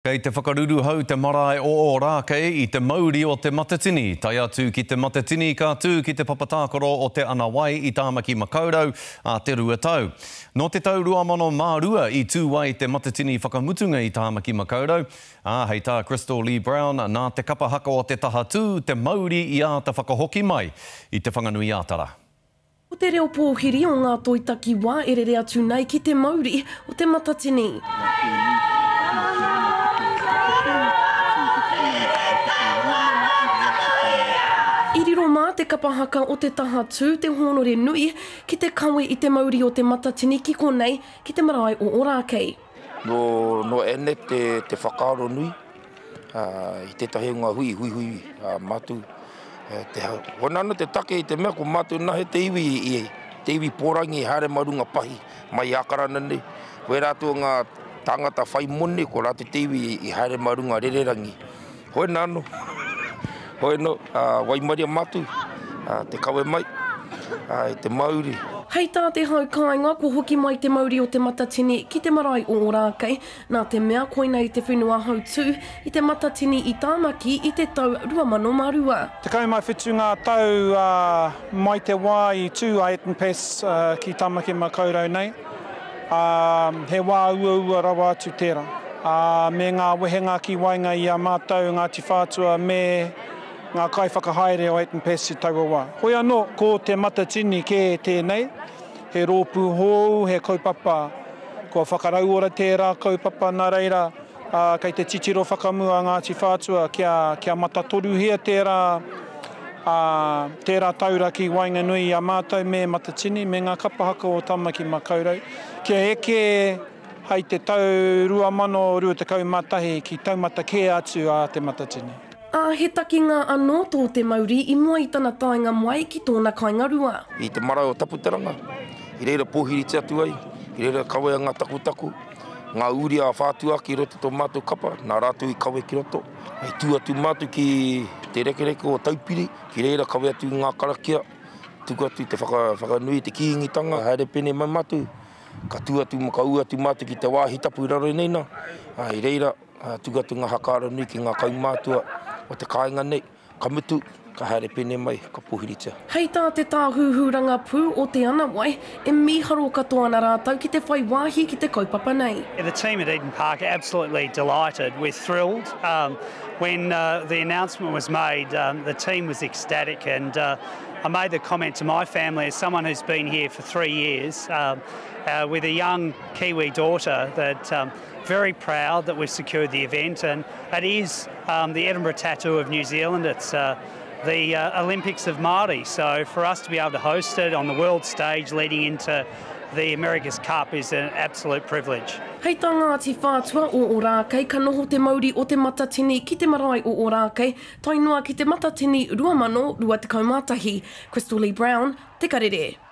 Kei te whakaruruhau te marae o Ōrākei i te mauri o Te Matatini, tae atu ki Te Matatini ka tū ki te papa tākaro o Te Anawai i Tāmaki Makaurau ā te 2 tau. Nō te tau 2002 i tū ai Te Matatini whakamutunga i Tāmaki Makaurau, ā, hei tā Crystal Lee Brown, nā te kapa haka o Te Taha Tū te mauri i āta whakahoki mai i Te Whanganui-ā-Tara. Ko te reo pōhiri o ngā toi takiwā e rere atu nei ki te mauri o Te Matatini. I riro mā te kapa haka o Te Taha Tū te hōnore nui ki te kawe i te mauri o Te Matatini ki konei, ki te marae o Ōrākei. Nō, nō Annette te, te whakaaro nui i tētahi o ngā hui huihui mātou. Te hau. Hona anō te take i te mea ko mātou nahe te iwi i te iwi pōrangi i haere ma runga pahi mai i Ākarana nei. Ko ērā atu o ngā tāngata whai moni ko rātou te iwi i haere ma runga rererangi. Hoena anō, hoi anō, waimaria mātou te kawe mai i te mauri. Hei tā te hau kāinga kua hoki mai te mauri o Te Matatini ki te marae o Ōrākei, nā te mea koinei te whenua hautū i Te Matatini i Tāmaki i te tau 2002. 17 ngā tau mai te wā i tū a Eton Pass ki Tāmaki Makaurau nei, ā, he wā uaua rawa atu tērā. Ā, me ngā wehenga ki waenga i a mātou Ngāti Whātua me ngā kaiwhakahaere o Eton Pass i taua wā. Hoi anō, ko Te Matatini kē tēnei, he rōpū hou, he kaupapa kua whakarauora tērā kaupapa, nā reira, ā, kei te titiro whakamua a Ngāti Whātua kia, kia matatoruhia tērā, ā, tērā taura ki waenganui i a mātou me Matatini, me ngā kapa haka o Tamaki Makaurau, kia eke hai te tau 2021 ki taumata kē atu a Te Matatini. Ā, he takinga anō tō te mauri i mua i tana taenga mai ki tōna kāinga rua. I te marae o Taputeranga, i reira pōhiritia atu ai, i reira kawea ngā takutaku, ngā uri a Whātua ki roto i tō mātou kapa, nā rātou i kawe ki roto. I tū atu mātou ki te rekereke o Taupiri, ki reira kawe atu i ngā karakia, tuku atu te whakanui i te Kīngitanga, haere pēnei mai mātou, ka tū atu, ka ū atu mātou ki te wāhi tapu i raro nei nā, i reira, Tuku atu ngā hakaaro nui ki ngā kaumātua o te kāinga nei, ka mutu, ka haere pēnei mai, ka pōhiritia. Hei tā te tāhuhu rangapū o Te Anawai, e mīharo katoa ana rātou ki te whai wāhi ki te kaupapa nei. The team at Eden Park are absolutely delighted. We're thrilled. When the announcement was made, the team was ecstatic and I made the comment to my family as someone who's been here for three years with a young Kiwi daughter that Very proud that we've secured the event and it is um, the Edinburgh Tattoo of New Zealand. It's uh, the uh, Olympics of Māori. So for us to be able to host it on the world stage leading into the America's Cup is an absolute privilege. Hei tā Ngāti Whātua o Ōrākei ka noho te mauri o Te Matatini ki te marae o Ōrākei tae noa ki Te Matatini 2021. Crystal Lee Brown, Te Karere.